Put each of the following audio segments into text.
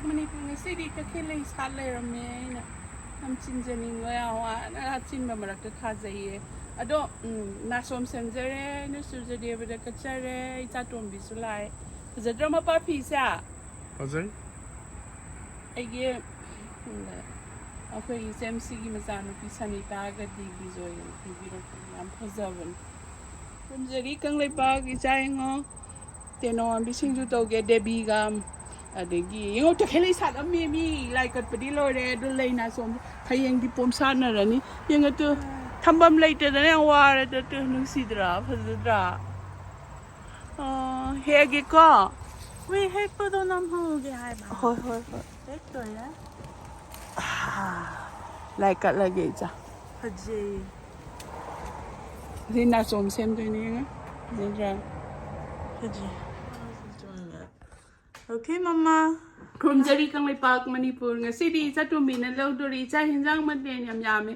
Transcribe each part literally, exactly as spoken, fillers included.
ꯃꯅꯤꯄꯨꯔ ꯉꯁꯤꯗꯤ ꯀꯩꯊꯦꯜ ꯂꯩ ꯁꯥꯠ ꯂꯩꯔꯝꯃꯦ꯫ ꯑꯩꯅ ꯌꯥꯝ ꯆꯤꯟꯖꯅꯤꯡꯕ, ꯌꯥꯝ ꯋꯥꯅ ꯑꯆꯤꯟꯕ ꯃꯔꯛꯇ ꯊꯥꯖꯩꯌꯦ꯫ ꯑꯗꯣ, ꯎꯝ, ꯅꯥꯁꯣꯝ ꯁꯦꯝꯖꯔꯦ, ꯑꯩꯅ ꯁꯨꯔꯖꯗꯦꯕꯗ ꯀꯠꯆꯔꯦ, ꯏꯆꯥ ꯇꯣꯝꯕꯤꯁꯨ ꯂꯥꯛꯑꯦ꯫ ꯐꯖꯗ꯭ꯔꯣ ꯃꯄꯥ ꯐꯤꯁꯦ? ꯐꯖꯩ꯫ ꯑꯩꯒꯤ, ꯎꯝ, ꯑꯩꯈꯣꯏ ꯏꯆꯦꯝꯁꯤꯒꯤ ꯃꯆꯥꯅꯨꯄꯤ ꯁꯅꯤꯇꯥꯒ ꯗꯤꯒꯤ ꯖꯣꯏꯒꯅ ꯄꯤꯕꯤꯔꯛꯄꯅꯤ꯫ ꯌꯥꯝ ꯐꯖꯕꯅꯤ꯫ ꯈꯨꯔꯨꯝꯖꯔꯤ ꯀꯪꯂꯩꯄꯥꯛ ꯏꯆꯥ ꯏꯉꯣ꯫ ꯇꯦꯅꯧꯋꯥꯝꯕꯤ ꯁꯤꯡꯖꯨ ꯇꯧꯒꯦ ꯗꯦꯕꯤꯒ꯫ ꯑꯗꯒꯤ ꯌꯦꯡꯉꯣ, ꯇꯈꯦꯜ ꯂꯩ ꯁꯥꯠꯂꯝꯃꯦ ꯃꯤ꯫ ꯂꯥꯏ ꯀꯠꯄꯗꯤ ꯂꯣꯏꯔꯦ, ꯑꯗꯨ ꯂꯩ ꯅꯥꯆꯣꯝ ꯍꯌꯦꯡꯗꯤ ꯄꯣꯝ ꯁꯥꯠꯅꯔꯅꯤ꯫ ꯌꯦꯡꯉꯣ ꯇꯨ, ꯊꯝꯐꯝ ꯂꯩꯇꯗꯅ ꯌꯥꯝ ꯋꯥꯔꯦ꯫ ꯇꯨ, ꯇꯨ, ꯅꯨꯡꯁꯤꯗ꯭ꯔꯥ? ꯐꯖꯗ꯭ꯔꯥ? ꯑꯣ, ꯍꯦꯛꯑꯒꯦꯀꯣ꯫ ꯍꯨꯏ ꯍꯦꯛꯄꯗꯣ ꯅꯝꯍꯧꯒꯦ ꯍꯥꯏꯕ꯫ ꯍꯣꯏ, ꯍꯣꯏ, ꯍꯣꯏ꯫ ꯍꯦꯛꯇꯣꯏꯔꯦ꯫ ꯂꯥꯏ ꯀꯠꯂꯒꯦ ꯏꯆꯥ꯫ ꯐꯖꯩ꯫ ꯁꯤ ꯅꯥꯆꯣꯝ ꯁꯦꯝꯗꯣꯏꯅꯦ, ꯌꯦꯡꯉꯣ꯫ ꯐꯖꯗ꯭ꯔꯥ? ꯐꯖꯩ꯫ Okay, ꯃꯃꯥ꯫ ꯈꯨꯔꯨꯝꯖꯔꯤ ꯀꯪꯂꯩꯄꯥꯛ ꯃꯅꯤꯄꯨꯔ꯫ ꯉꯁꯤꯗꯤ ꯏꯆꯥꯇꯣꯝꯕꯤꯅ ꯂꯧꯗꯣꯔꯤ ꯏꯆꯥ ꯍꯤꯟꯖꯥꯡ ꯃꯊꯦꯜ ꯌꯥꯝ ꯌꯥꯝꯃꯦ꯫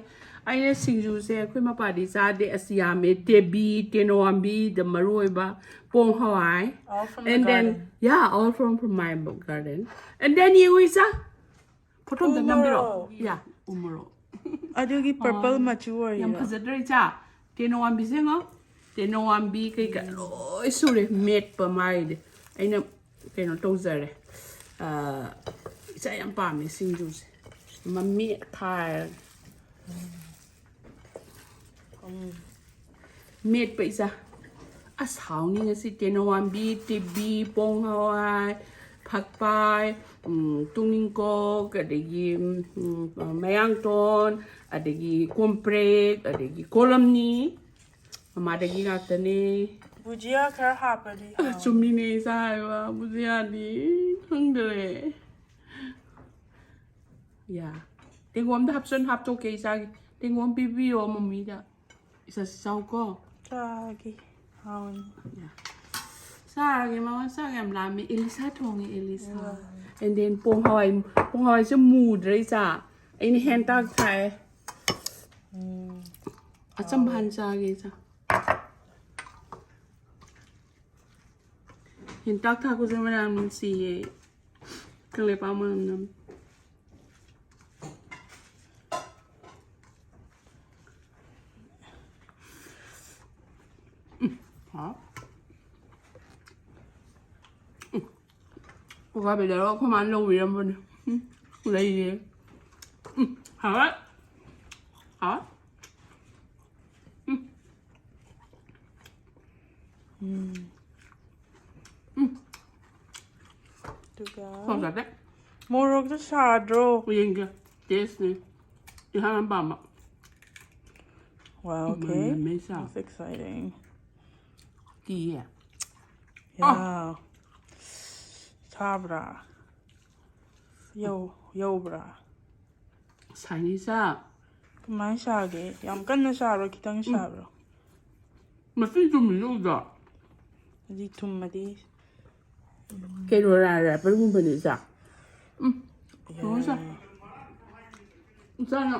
ꯑꯩꯅ ꯁꯤꯡꯖꯨꯁꯦ ꯑꯩꯈꯣꯏ ꯃꯄꯥꯗꯤ ꯆꯥꯗꯦ꯫ ꯑꯁ, ꯌꯥꯝꯃꯦ꯫ ꯇꯦꯕꯤ, ꯇꯦꯅꯧꯋꯥꯝꯕꯤꯗ ꯃꯔꯨ ꯑꯣꯏꯕ, ꯄꯣꯡ ꯍꯋꯥꯏ꯫ All from the And then, garden. Yeah, all from, from my garden. And then ꯌꯦꯡꯉꯨ ꯏꯆꯥ꯫ ꯐꯣꯇꯣ ꯑꯝꯇ ꯎ ꯅꯝꯕꯤꯔꯣ꯫ ꯃꯣꯔꯣꯛ꯫ Yeah, ꯎ ꯃꯣꯔꯣꯛ꯫ ꯑꯗꯨꯒꯤ purple ꯑꯣ, ꯃꯆꯨ ꯌꯥꯝ ꯑꯣꯏꯔꯤꯔꯣ? ꯐꯖꯗ꯭ꯔꯣ ꯏꯆꯥ? ꯇꯦꯅꯧꯋꯥꯝꯕꯤꯁꯦ ꯌꯦꯡꯉꯣ꯫ ꯇꯦꯅꯧꯋꯥꯝꯕꯤ ꯀꯩꯀꯥ ꯂꯣꯏ ꯁꯨꯔꯦ ꯃꯦꯠꯄ ꯃꯥꯒꯤꯗꯤ꯫ ꯑꯩꯅ ꯀꯩꯅꯣ ꯇꯧꯖꯔꯦ꯫ ꯑ, ꯏꯆꯥ ꯌꯥꯝ ꯄꯥꯝꯃꯦ ꯁꯤꯡꯖꯨꯁꯦ꯫ ꯃꯃꯦꯠ ꯈꯥꯏꯔꯒ꯫ ꯎꯝ꯫ ꯃꯦꯠꯄ ꯏꯆꯥ꯫ ꯑꯁ, ꯍꯥꯎꯅꯤ ꯉꯁꯤ꯫ ꯇꯦꯅꯧꯋꯥꯝꯕꯤ, ꯇꯦꯕꯤ, ꯄꯣꯡ ꯍꯋꯥꯏ, ꯐꯛꯄꯥꯏ, ꯎꯝ, ꯇꯨꯅꯤꯡꯀꯣꯛ, ꯑꯗꯒꯤ, ꯎꯝ, ꯃꯌꯥꯡꯇꯣꯟ, ꯑꯗꯒꯤ ꯀꯣꯝꯄ꯭ꯔꯦꯛ, ꯑꯗꯒꯤ ꯀꯣꯂꯝꯅꯤ꯫ ꯃꯃꯥꯗꯒꯤ ꯉꯥꯛꯇꯅꯦ꯫ ꯕꯨꯖꯤꯌꯥ ꯈꯔ ꯍꯥꯞꯄꯗꯤ ꯑ, ꯍꯥꯎꯅꯤ꯫ ꯆꯨꯝꯃꯤꯅꯦ ꯏꯆꯥ ꯍꯥꯏꯕ꯫ ꯕꯨꯖꯤꯌꯥꯗꯤ ꯈꯪꯗ꯭ꯔꯦ꯫ ꯌꯥ꯫ ꯇꯦꯡꯒꯣꯝꯗ ꯍꯥꯞꯆꯟ ꯍꯥꯞꯇꯣꯛꯀꯦ ꯏꯆꯥꯒꯤ꯫ ꯇꯦꯡꯒꯣꯝ ꯄꯤꯕꯤꯌꯣ ꯃꯃꯤꯗ꯫ ꯏꯆꯥꯁꯤ ꯆꯥꯎꯀꯣ꯫ ꯆꯥꯒꯦ꯫ ꯍꯥꯎꯅꯤ꯫ ꯌꯥ꯫ ꯆꯥꯔꯒꯦ, ꯃꯃꯥ ꯆꯥꯛ ꯌꯥꯝ ꯂꯥꯝꯃꯦ꯫ ꯑꯦꯂꯤꯁꯥ ꯊꯣꯡꯉꯦ, ꯑꯦꯂꯤꯁꯥ꯫ ꯎꯝ꯫ And then ꯄꯣꯡ ꯍꯋꯥꯏ, ꯄꯣꯡ ꯍꯋꯥꯏꯁꯦ ꯃꯨꯗ꯭ꯔꯥ ꯏꯆꯥ? ꯑꯩꯅ ꯍꯦꯟꯇꯥꯛ ꯊꯥꯛꯑꯦ꯫ ꯎꯝ꯫ ꯑꯆꯝꯕ ꯍꯥꯎꯋꯦ꯫ ꯍꯥꯟꯅ ꯆꯥꯒꯦ ꯏꯆꯥ꯫ ꯍꯦꯟꯇꯥꯛ ꯊꯥꯛꯄꯁꯦ ꯃꯅꯝ ꯅꯨꯡꯁꯤꯌꯦ꯫ ꯀꯪꯂꯩꯄꯥꯛ ꯃꯅꯝ ꯅꯝ꯫ ꯎꯝ, ꯍꯥꯎ꯫ ꯎꯝ, ꯀꯣꯀꯥ ꯕꯦꯂꯦꯔꯣ ꯑꯩꯈꯣꯏ ꯃꯥꯅ ꯂꯧꯕꯤꯔꯝꯕꯅꯦ꯫ ꯎꯝ, ꯂꯩꯌꯦ꯫ ꯎꯝ, ꯍꯥꯎꯋꯦ꯫ ꯍꯥꯎꯋꯦ꯫ ꯎꯝ꯫ ꯎꯝ꯫ ꯎꯝ꯫ ꯑꯗꯨꯒ ꯈꯣꯡ ꯆꯥꯗꯦ꯫ ꯃꯣꯔꯣꯛꯇꯣ ꯁꯥꯗ꯭ꯔꯣ? ꯌꯦꯡꯒꯦ꯫ ꯇꯦꯁꯅꯦ꯫ ꯏꯍꯥꯟ ꯍꯥꯟ ꯄꯥꯝꯕ꯫ Wow, okay. ꯃꯅꯝ ꯅꯝꯃꯦ ꯁꯥ꯫ That's exciting. ꯀꯤꯌꯦ꯫ ꯑꯥ꯫ Yeah. ꯁꯥꯕ꯭ꯔꯥ? ꯌꯧ-, ꯌꯧꯕ꯭ꯔꯥ? ꯁꯥꯏꯅꯤ ꯁꯥ꯫ ꯀꯃꯥꯏꯅ ꯁꯥꯒꯦ? ꯌꯥꯝ ꯀꯟꯅ ꯁꯥꯕ꯭ꯔꯣ? ꯈꯤꯇꯪ ꯎꯝ꯫ ꯁꯥꯕ꯭ꯔꯣ? ꯃꯆꯤꯟ ꯇꯨꯝꯃꯤꯁꯦ ꯎꯗ꯭ꯔꯣ? ꯑꯗꯨꯗꯤ ꯊꯨꯝꯃꯗꯤ? ꯀꯩꯅꯣ ꯔꯥ-, ꯔꯥꯏꯄꯔꯒꯨꯝꯕꯅꯤ ꯏꯆꯥ꯫ ꯎꯝ꯫ ꯌꯦꯡꯉꯣ ꯏꯆꯥ꯫ ꯌꯥꯏ꯫ ꯏꯆꯥꯅ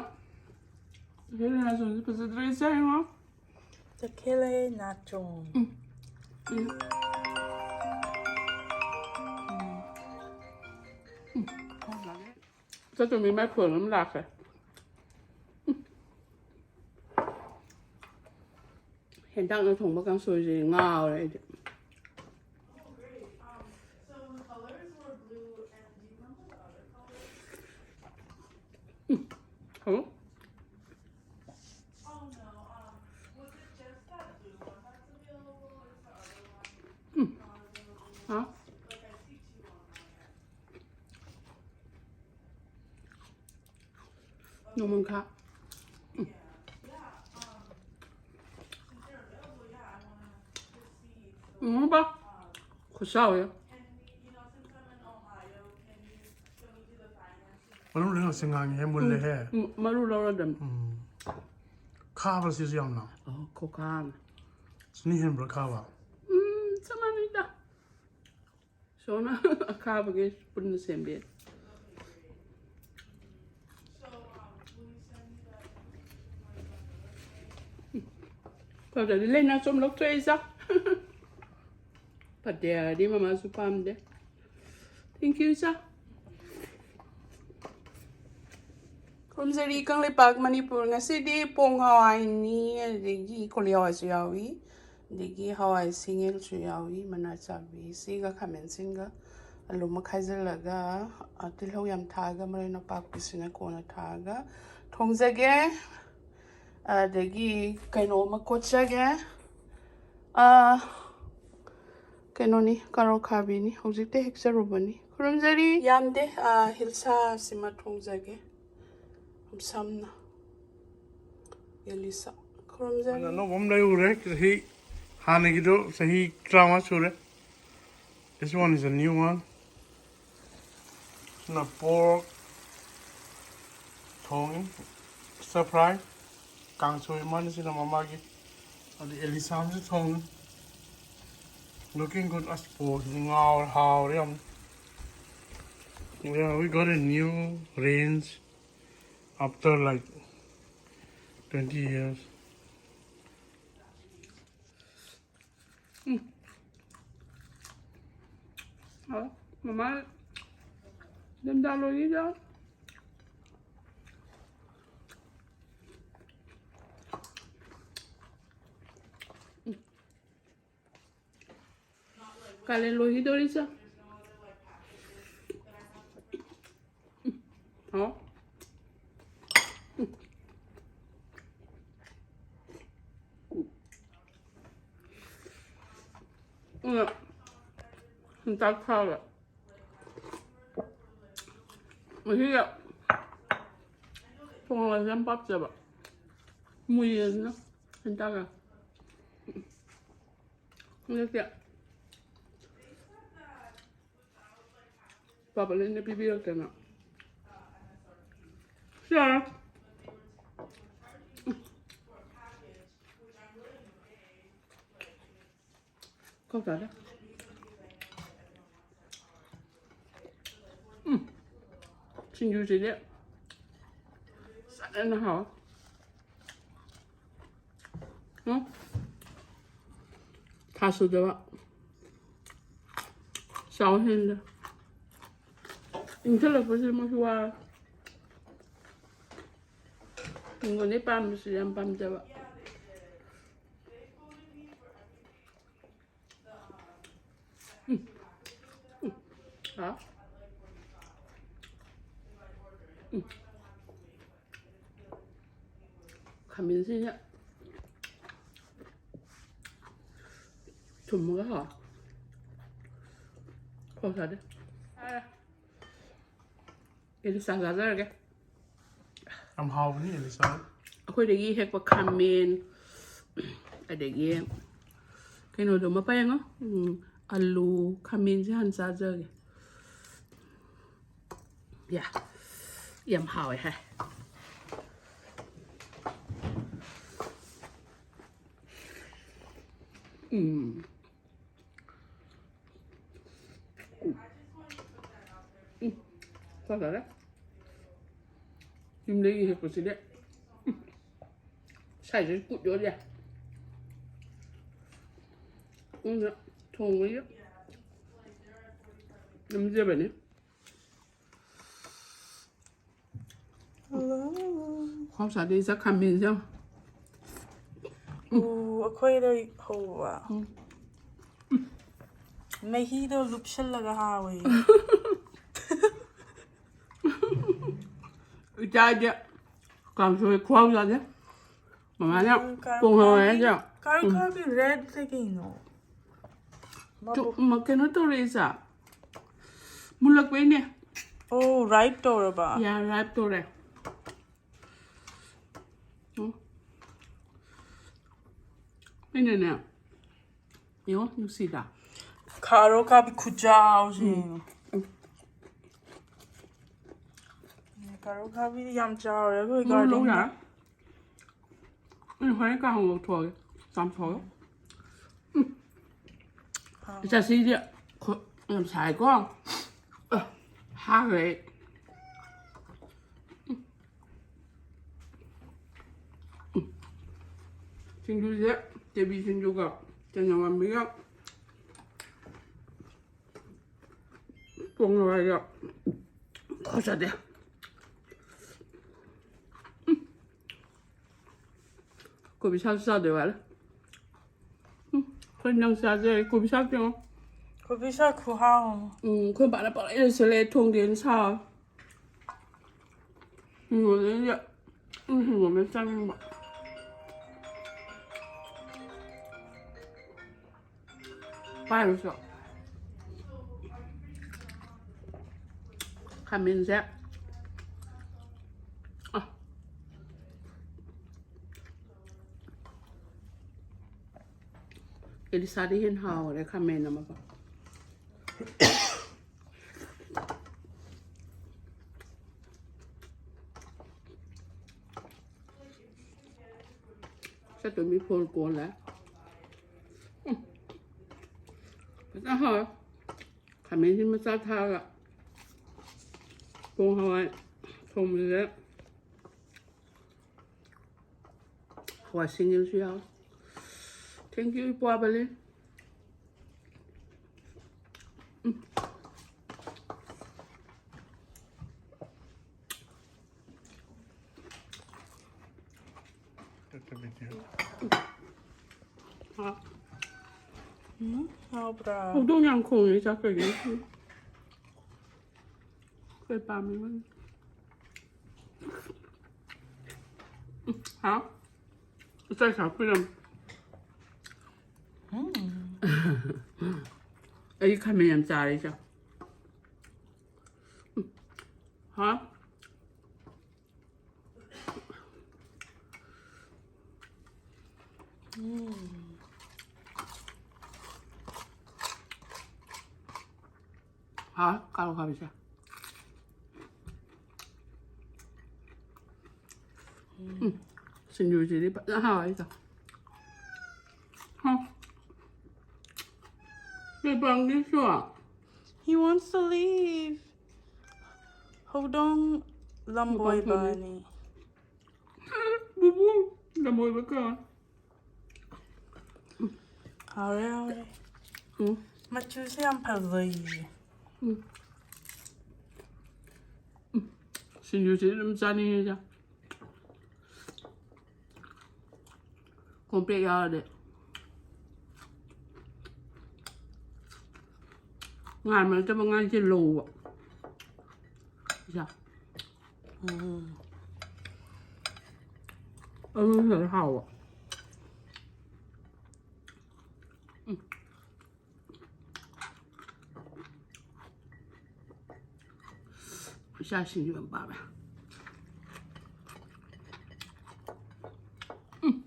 ꯀꯩꯅꯣ ꯔꯥꯏꯄꯔꯁꯦ ꯐꯖꯗ꯭ꯔꯦ ꯏꯆꯥ ꯌꯦꯡꯉꯣ꯫ ꯇꯈꯦꯜꯂꯩ ꯅꯥꯆꯣꯝ꯫ ꯎꯝ꯫ ꯎꯝ꯫ ꯎꯝ꯫ ꯆꯠꯇꯣꯃꯤ ꯃꯥꯏ ꯐꯣꯟ ꯑꯃ ꯂꯥꯛꯈ꯭ꯔꯦ꯫ ꯎꯝ꯫ ꯍꯦꯟꯇꯥꯛꯅ ꯊꯣꯡꯕ ꯀꯥꯡꯁꯣꯏꯁꯦ ꯉꯥꯎꯔꯦ ꯑꯩꯗꯤ꯫ ꯎꯝ꯫ ꯍꯥꯎ꯫ ꯎꯝ꯫ ꯍꯥꯎ꯫ ꯅꯣꯡꯃꯪꯈꯥ꯫ ꯎꯝ꯫ ꯎꯝ, ꯕꯥ꯫ ꯈꯨꯠꯁꯥ ꯑꯣꯏ꯫ ꯃꯅꯨꯡꯗ ꯉꯁꯤ ꯉꯥꯡꯉꯤꯍꯦ, ꯃꯨꯜꯂꯦꯍꯦ꯫ ꯎꯝ, ꯃꯔꯨ ꯂꯧꯔꯗꯝ꯫ ꯎꯝ꯫ ꯈꯥꯕ꯭ꯔꯥ ꯁꯤꯁꯨ ꯌꯥꯝꯅ? ꯑꯣ, ꯈꯨꯈꯥ ꯑꯃ꯫ ꯁꯤꯅ ꯍꯦꯟꯕ꯭ꯔꯥ ꯈꯥꯕ? ꯎꯝ, ꯆꯞ ꯃꯥꯟꯅꯩꯗ꯫ ꯁꯣꯝꯅ ꯑꯈꯥꯕꯒꯤ ꯄꯨꯟꯅ ꯁꯦꯝꯕꯤꯔꯦ꯫ ꯐꯖꯅ ꯂꯩꯅ ꯁꯨꯝ ꯂꯧꯊꯣꯛꯑꯦ ꯏꯆꯥ꯫ ꯐꯠꯇꯦ ꯍꯥꯏꯔꯗꯤ ꯃꯃꯥꯁꯨ ꯄꯥꯝꯗꯦ꯫ Thank you, ꯏꯆꯥ꯫ ꯈꯨꯔꯨꯝꯖꯔꯤ ꯀꯪꯂꯩꯄꯥꯛ ꯃꯅꯤꯄꯨꯔ꯫ ꯉꯁꯤꯗꯤ ꯄꯣꯡ ꯍꯋꯥꯏꯅꯤ, ꯑꯗꯒꯤ ꯀꯣꯂꯤ ꯍꯋꯥꯏꯁꯨ ꯌꯥꯎꯏ, ꯑꯗꯒꯤ ꯍꯋꯥꯏ ꯁꯤꯡꯌꯦꯜꯁꯨ ꯌꯥꯎꯏ, ꯃꯅꯥ ꯆꯥꯕꯤꯁꯤꯒ ꯈꯥꯃꯦꯟ ꯑꯁꯤꯟꯒ ꯑꯂꯨ ꯑꯃ ꯈꯥꯏꯖꯤꯜꯂꯒ, ꯑ, ꯇꯤꯜꯍꯧ ꯌꯥꯝ ꯊꯥꯛꯑꯒ, ꯃꯔꯣꯏ ꯅꯄꯥꯛꯄꯤꯁꯤꯅ ꯀꯣꯟꯅ ꯊꯥꯛꯑꯒ ꯊꯣꯡꯖꯒꯦ꯫ ꯑꯗꯒꯤ ꯀꯩꯅꯣ ꯑꯃ ꯀꯣꯠꯆꯒꯦ꯫ ꯑ, ꯀꯩꯅꯣꯅꯤ, ꯀꯥꯔꯣꯠ ꯈꯥꯕꯤꯅꯤ, ꯍꯧꯖꯤꯛꯇ ꯍꯦꯛꯆꯔꯨꯕꯅꯤ꯫ ꯈꯨꯔꯨꯝꯖꯔꯤ꯫ ꯌꯥꯝꯗꯦ, ꯑ, ꯍꯤꯜꯁꯥꯁꯤꯃ ꯊꯣꯡꯖꯒꯦ꯫ ꯌꯥꯝ ꯁꯝꯅ꯫ ꯑꯦꯂꯤꯁꯥ꯫ ꯈꯨꯔꯨꯝꯖꯔꯤ꯫ ꯑꯅꯧꯕ ꯑꯃ ꯂꯩꯔꯨꯔꯦ, ꯆꯍꯤ ꯍꯥꯟꯅꯒꯤꯗꯣ ꯆꯍꯤ ꯇꯔꯥꯃꯉꯥ ꯁꯨꯔꯦ꯫ This one is a new one. ꯁꯤꯅ pork ꯊꯣꯡꯉꯤ, stir fry, ꯀꯥꯡꯁꯣꯏ ꯑꯃꯅꯤ꯫ ꯁꯤꯅ ꯃꯃꯥꯒꯤ, ꯑꯗꯩ ꯑꯦꯂꯤꯁꯥ ꯑꯃꯁꯨ ꯊꯣꯡꯉꯤ꯫ Looking good. ꯑꯁ, pork ꯁꯤꯗꯤ ꯉꯥꯎꯔꯦ, ꯍꯥꯎꯔꯦ ꯌꯥꯝ꯫ Yeah, we got a new range after, like, twenty years. ꯎꯝ꯫ ꯍꯥꯎ꯫ ꯃꯃꯥ ꯅꯤꯡꯊꯝꯊꯥ ꯂꯣꯏꯈꯤꯗ꯫ ꯎꯝ꯫ ꯀꯥꯂꯦꯟ ꯂꯣꯏꯈꯤꯗꯧꯔꯤ ꯆꯥ꯫ ꯍꯥꯎ꯫ ꯎꯝ꯫ ꯍꯤꯗꯥꯛ ꯊꯥꯕ꯫ ꯃꯁꯤꯗ ꯊꯣꯡꯉꯒ ꯌꯥꯝ ꯄꯥꯞꯆꯕ꯫ ꯃꯨꯏꯌꯦ ꯑꯗꯨꯅ ꯍꯤꯗꯥꯛꯀ꯫ ꯍꯟꯗꯛꯇꯤ ꯄꯥꯄꯂꯦꯟꯅ ꯄꯤꯕꯤꯔꯛꯇꯅ꯫ ꯁꯤ ꯌꯥꯔꯦ꯫ ꯀꯧꯇꯥꯗ꯫ ꯎꯝ꯫ ꯁꯤꯡꯖꯨꯁꯤꯗꯤ ꯐꯖꯅ ꯍꯥꯎꯋꯦ꯫ ꯎꯝ꯫ ꯊꯥ ꯁꯨꯗꯕ꯫ ꯆꯥꯎ ꯍꯦꯟꯗ꯫ ꯏꯪꯁꯜꯂꯛꯄꯁꯤꯗ ꯃꯣꯏꯁꯨ ꯋꯥꯔꯦ꯫ ꯍꯤꯡꯒꯣꯜꯗꯩ ꯄꯥꯝꯕꯁꯨ ꯌꯥꯝ ꯄꯥꯝꯖꯕ꯫ ꯎꯝ꯫ ꯎꯝ꯫ ꯍꯥꯎ꯫ ꯎꯝ꯫ ꯈꯥꯃꯦꯟꯁꯤꯅ ꯊꯨꯝꯃꯒ ꯍꯥꯎ꯫ ꯈꯣꯡ ꯁꯥꯗꯦ꯫ ꯑꯦꯂꯤꯁꯥ ꯆꯥꯖꯔꯒꯦ꯫ ꯌꯥꯝ ꯍꯥꯎꯕꯅꯤ ꯑꯦꯂꯤꯁꯥ꯫ ꯑꯩꯈꯣꯏꯗꯒꯤ ꯍꯦꯛꯄ ꯈꯥꯃꯦꯟ, ꯑꯗꯒꯤ ꯀꯩꯅꯣꯗꯣ ꯃꯄꯥ ꯌꯦꯡꯉꯣ꯫ ꯎꯝ, ꯑꯂꯨ, ꯈꯥꯃꯦꯟꯁꯦ ꯍꯥꯟꯅ ꯆꯥꯖꯒꯦ꯫ ꯌꯥ, ꯌꯥꯝ ꯍꯥꯎꯋꯦ ꯍꯥꯏ꯫ ꯎꯝ꯫ ꯎꯝ꯫ ꯆꯥꯗꯔꯦ꯫ ꯌꯨꯝꯗꯒꯤ ꯍꯦꯛꯄꯁꯤꯗꯤ꯫ ꯎꯝ꯫ ꯁ꯭ꯋꯥꯏꯗꯁꯨ ꯀꯨꯠ ꯌꯣꯜꯂꯦ꯫ ꯑꯗꯨꯅ ꯊꯣꯡꯕꯁꯦ ꯅꯝꯖꯕꯅꯤ꯫ ꯈ꯭ꯋꯥꯏ ꯆꯥꯗꯩ ꯆꯥꯛ ꯈꯥꯃꯦꯟꯁꯦ ꯌꯦꯡꯉꯣ꯫ ꯎ, ꯑꯩꯈꯣꯏꯗ ꯍꯧꯕ꯫ ꯎꯝ꯫ ꯃꯍꯤꯗꯣ ꯂꯨꯞꯁꯜꯂꯒ ꯍꯥꯎꯋꯦ꯫ ꯏꯆꯥꯗꯤ ꯀꯥꯡꯁꯣꯏ ꯈꯨꯍꯥꯎ ꯆꯥꯗꯦ꯫ ꯃꯃꯥꯅ ꯎꯝ, ꯀꯥꯔꯣꯠ ꯄꯣꯡꯍꯧꯔꯦ ꯈꯥꯕꯤ, ꯍꯥꯏꯁꯦ꯫ ꯀꯥꯔꯣꯠ ꯎꯝ꯫ ꯈꯥꯕꯤ red ꯁꯦ ꯀꯩꯅꯣ? ꯆꯨ-, ꯃ-, ꯀꯩꯅꯣ ꯇꯧꯔꯛꯑꯦ ꯏꯆꯥ꯫ ꯃꯨꯜꯂꯛꯄꯩꯅꯦ꯫ ꯑꯣ, ripe ꯇꯧꯔꯕ? ꯌꯥ, ripe ꯇꯧꯔꯦ꯫ ꯎꯝ꯫ ꯑꯩꯅꯅꯦ, ꯌꯦꯡꯉꯣ, ꯅꯨꯡꯁꯤꯗ꯭ꯔꯥ? ꯀꯥꯔꯣꯠ ꯈꯥꯕꯤ ꯈꯨꯆꯥꯎꯁꯦ꯫ ꯎꯝ꯫ ꯀꯥꯔꯣꯠ ꯈꯥꯕꯤꯗꯤ ꯌꯥꯝ ꯆꯥꯎꯔꯦ ꯑꯩꯈꯣꯏ ꯃꯔꯨ ꯂꯧ garden ꯗ꯫ ꯌꯥꯔꯦ꯫ ꯑꯩ ꯍꯣꯔꯦꯟ ꯀꯥꯡꯍꯧ ꯂꯧꯊꯣꯛꯑꯒꯦ, ꯆꯥꯝꯊꯣꯛꯑꯒ꯫ ꯎꯝ꯫ ꯍꯥꯎ꯫ ꯏꯆꯥꯁꯤꯗꯤ ꯈꯨ-, ꯌꯥꯝ ꯁꯥꯏꯀꯣ꯫ ꯑ, ꯍꯥꯈ꯭ꯔꯦ ꯑꯩ꯫ ꯎꯝ꯫ ꯎꯝ꯫ ꯁꯤꯡꯖꯨꯁꯦ ꯀꯦꯕꯤ ꯁꯤꯡꯖꯨꯒ ꯆꯅꯝ ꯃꯔꯨꯒ ꯄꯣꯡ ꯍꯋꯥꯏꯒ ꯈꯣꯠꯆꯗꯦ꯫ ꯎꯝ꯫ ꯀꯣꯕꯤ ꯁꯥꯛꯁꯨ ꯆꯥꯗꯣꯏ ꯋꯥꯠꯂꯤ꯫ ꯎꯝ, ꯑꯩꯈꯣꯏ ꯅꯪ ꯆꯥꯖꯔꯦ꯫ ꯀꯣꯕꯤ ꯁꯥꯛꯇꯤ ꯌꯦꯡꯉꯣ꯫ ꯀꯣꯕꯤ ꯁꯥꯛ ꯈꯨꯍꯥꯎ ꯑꯃ꯫ ꯎꯝ, ꯑꯩꯈꯣꯏ ꯕꯥꯅ ꯄꯪꯂꯩꯗ ꯂꯩꯁꯜꯂꯦ꯫ ꯊꯣꯡꯗꯦꯅ ꯁꯥꯎ꯫ ꯎꯝ, ꯑꯗꯩꯗꯤ ꯎꯝ, ꯍꯤꯡꯒꯣꯜꯗ ꯆꯥꯅꯤꯡꯕ꯫ ꯄꯥꯏꯔꯨꯁꯨ꯫ ꯈꯥꯃꯦꯟꯁꯦ꯫ ꯑ꯫ ꯑꯦꯂꯤꯁꯥꯗꯤ ꯍꯦꯟꯅ ꯍꯥꯎꯔꯦ ꯈꯥꯃꯦꯟ ꯑꯃꯒ꯫ ꯆꯠꯇꯣꯃꯤ ꯐꯣꯟ ꯀꯣꯜꯂꯦ꯫ ꯎꯝ꯫ ꯐꯖꯅ ꯍꯥꯎꯔꯦ꯫ ꯈꯥꯃꯦꯟꯁꯤ ꯃꯆꯥ ꯊꯥꯛꯑꯒ ꯄꯣꯡ ꯍꯋꯥꯏ ꯊꯣꯡꯕꯁꯤꯗ ꯍꯋꯥꯏ ꯁꯤꯡꯒꯤꯁꯨ ꯌꯥꯎꯋꯦ꯫ Thank you, ꯏꯄ꯭ꯋꯥ Bali. ꯎꯝ꯫ ꯍꯥ꯫ ꯎꯝ, ꯍꯥꯎꯕ꯭ꯔꯥ? ꯍꯧꯗꯣꯡ ꯌꯥꯝ ꯈꯣꯡꯉꯦ ꯆꯥꯛ ꯀꯩꯒꯤꯅꯣ ꯈꯪꯗꯦ꯫ ꯀꯩ ꯄꯥꯝꯃꯤꯅꯣ ꯈꯪꯗꯦ꯫ ꯎꯝ, ꯍꯥꯎ꯫ ꯏꯆꯥ ꯆꯥꯛꯄꯤꯔꯝꯃꯦ꯫ ꯎꯝ꯫ ꯑꯩ ꯈꯥꯃꯦꯟ ꯌꯥꯝ ꯆꯥꯔꯦ ꯏꯆꯥ꯫ ꯎꯝ꯫ ꯍꯥꯎ꯫ ꯎꯝ꯫ ꯍꯥꯎ, ꯀꯥꯔꯣꯠ ꯑꯈꯥꯕꯤꯁꯦ꯫ ꯎꯝ, ꯁꯤꯡꯖꯨꯁꯤꯗꯤ ꯐꯖꯅ ꯍꯥꯎꯋꯦ ꯏꯆꯥ꯫ ꯍꯥꯎ꯫ ꯀꯩ ꯄꯥꯝꯒꯦ ꯁꯨ? He wants to leave. ꯍꯧꯗꯣꯡ ꯂꯝꯕꯣꯏꯕꯅꯤ꯫ ꯕꯨꯕꯨ, ꯂꯝꯕꯣꯏꯕ ꯀꯧ꯫ ꯍꯥꯎꯔꯦ, ꯍꯥꯎꯔꯦ꯫ ꯎꯝ꯫ ꯃꯆꯨꯁꯦ ꯌꯥꯝ ꯐꯖꯩꯌꯦ꯫ ꯎꯝ꯫ ꯎꯝ꯫ ꯁꯤꯡꯖꯨꯁꯤꯗꯤ ꯑꯗꯨꯝ ꯆꯥꯅꯤꯡꯉꯦ ꯏꯆꯥ꯫ ꯀꯣꯝꯄ꯭ꯔꯦꯛ ꯌꯥꯎꯔꯗꯤ ꯉꯥ ꯅꯠꯇꯕ ꯉꯥꯁꯦ ꯂꯧꯕ꯫ ꯁꯤꯗ꯫ ꯎꯝ꯫ ꯑꯗꯨ ꯍꯦꯟꯅ ꯍꯥꯎꯕ꯫ ꯎꯝ꯫ ꯏꯆꯥꯁꯤꯡꯁꯨ ꯌꯥꯝ ꯄꯥꯝꯃꯦ꯫ ꯎꯝ꯫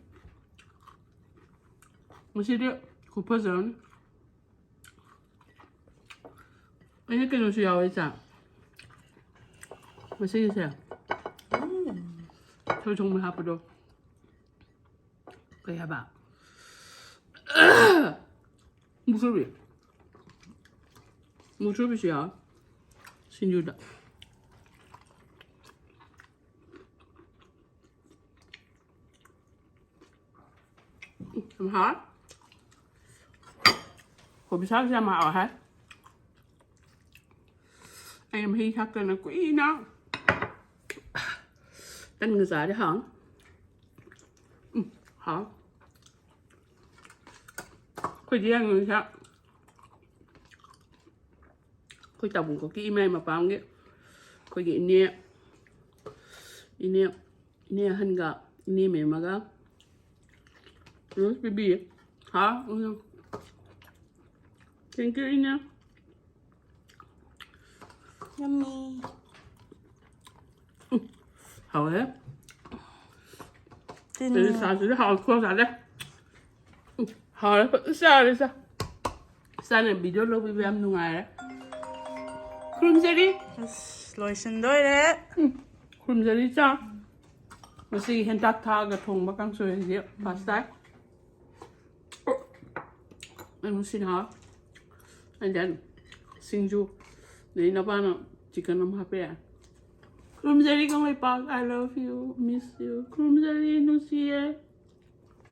ꯉꯁꯤꯗꯤ ꯈꯨꯐꯖ ꯑꯃꯅꯤ꯫ ꯑꯩꯅ ꯀꯩꯅꯣꯁꯨ ꯌꯥꯎꯋꯦ, ꯏꯆꯥ꯫ ꯉꯁꯤꯒꯤꯁꯦ꯫ ꯎꯝ꯫ ꯊꯣꯏ ꯊꯣꯡꯕ ꯍꯥꯞꯄꯗꯣ꯫ ꯀꯩ ꯍꯥꯏꯕ? ꯃꯨꯛꯊ꯭ꯔꯨꯕꯤ꯫ ꯃꯨꯛꯊ꯭ꯔꯨꯕꯤꯁꯨ ꯌꯥꯎꯋꯦ꯫ ꯁꯤꯡꯖꯨꯗ꯫ ꯌꯥꯝ ꯍꯥꯎꯋꯦ꯫ ꯀꯣꯕꯤ ꯁꯥꯛꯁꯦ ꯌꯥꯝ ꯍꯥꯎꯋꯦ ꯍꯥꯏ꯫ ꯑꯩꯅ ꯃꯍꯤ ꯊꯥꯛꯇꯅ ꯀꯨꯏꯅ ꯇꯟꯒ ꯆꯥꯔꯗꯤ ꯍꯥꯎꯅꯤ꯫ ꯎꯝ, ꯍꯥꯎ꯫ ꯑꯩꯈꯣꯏꯗꯤ ꯌꯦꯡꯉꯨꯁꯦ꯫ ꯑꯩꯈꯣꯏ ꯇꯥꯕꯨꯡꯈꯣꯛꯀꯤ ꯏꯃꯥ ꯃꯄꯥꯝꯒꯤ ꯑꯩꯈꯣꯏꯒꯤ ꯏꯅꯦ, ꯏꯅꯦ, ꯏꯅꯦ ꯑꯍꯟꯒ ꯏꯅꯦ ꯃꯦꯝꯃꯒ ꯔꯣꯁ ꯄꯤꯕꯤꯌꯦ꯫ ꯍꯥꯎ꯫ ꯎꯝ꯫ Thank you, ꯏꯅꯦ꯫ Yummy. ꯎꯝ, ꯍꯥꯎꯋꯦ꯫ ꯇꯤꯟ꯫ ꯑꯗꯨꯗꯤ ꯆꯥꯁꯤꯗꯤ ꯍꯥꯎꯋꯦ, ꯈꯣꯡ ꯆꯥꯗꯦ꯫ ꯎꯝ, ꯍꯥꯎꯔꯦ, ꯐꯖꯅ ꯆꯥꯔꯦ, ꯆꯥ꯫ ꯏꯆꯥꯅ video ꯂꯧꯕꯤꯕ ꯌꯥꯝ ꯅꯨꯡꯉꯥꯏꯔꯦ꯫ ꯈꯨꯔꯨꯝꯖꯔꯤ꯫ ꯑꯁ, ꯂꯣꯏꯁꯤꯟꯗꯣꯏꯔꯦ꯫ ꯎꯝ, ꯈꯨꯔꯨꯝꯖꯔꯤ, ꯆꯥ꯫ ꯉꯁꯤꯒꯤ ꯍꯦꯟꯇꯥꯛ ꯊꯥꯛꯑꯒ ꯊꯣꯡꯕ ꯀꯥꯡꯁꯣꯏ ꯍꯥꯏꯁꯦ first time꯫ ꯑꯩ ꯃꯁꯤꯅ ꯍꯥꯎ꯫ And then ꯁꯤꯡꯖꯨ꯫ ꯑꯗꯩ ꯅꯄꯥꯅ chicken ꯑꯃ ꯍꯥꯞꯄꯦ꯫ ꯈꯨꯔꯨꯝꯖꯔꯤ Kangleipak, I love you, miss you꯫ ꯈꯨꯔꯨꯝꯖꯔꯤ, ꯅꯨꯡꯁꯤꯌꯦ꯫